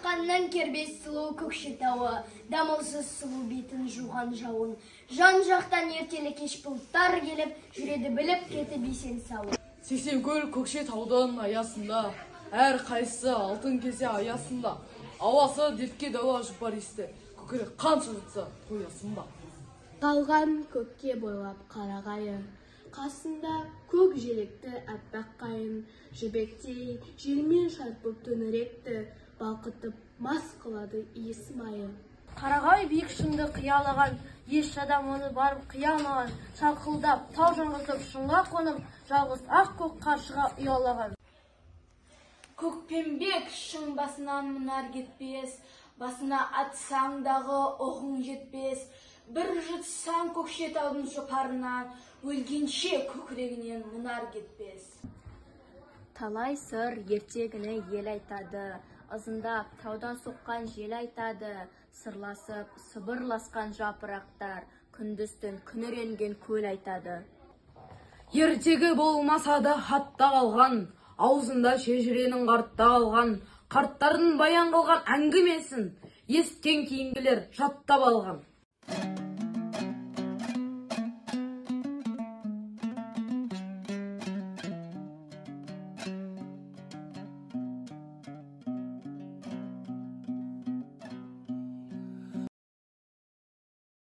Соққаннан кербез сұлу Көкшетауы, дамылсыз сұлу бетін жуған жауын. Жан жақтан ертелі кеш бұлттар келіп, жүреді біліп кетіп есен сауын. Сексенкөл Көкшетаудың аясында, әр қайсысы алтын кесе аясында. Ауасы дертке дауа жұпар иісті, көкірек қанша жұтса тоясың ба? Қалған көкке бойлап қарағайы, қасында көк желекті аппақ қайын, жібектей желмен шарпып төңіректі, балқытып мас қылады иіс майы. Қарағай биік шыңды қиялаған, еш адам оны барып қия алмаған, шалқылдап тау жаңғыртып шыңға қонып, жалғыз ақ көк қаршыға ұялаған. Көкпенбек шың басынан мұнар кетпес, басына атсаң дағы оғың жетпес, бір жұтсаң Көкшетаудың жұпарынан, өлгенше көкірегінен мұнар кетпес. Талай сыр ертегіні ел айтады, ызыңдап таудан соққан жел айтады, сырласып сыбырласқан жапырақтар, күндіз-түн күңіренген көл айтады. Ертегі болмаса да хатта қалған, аузында шежіренің қартта қалған, қарттардың баян қылған әңгімесін, есіткен кейінгілер жаттап алған.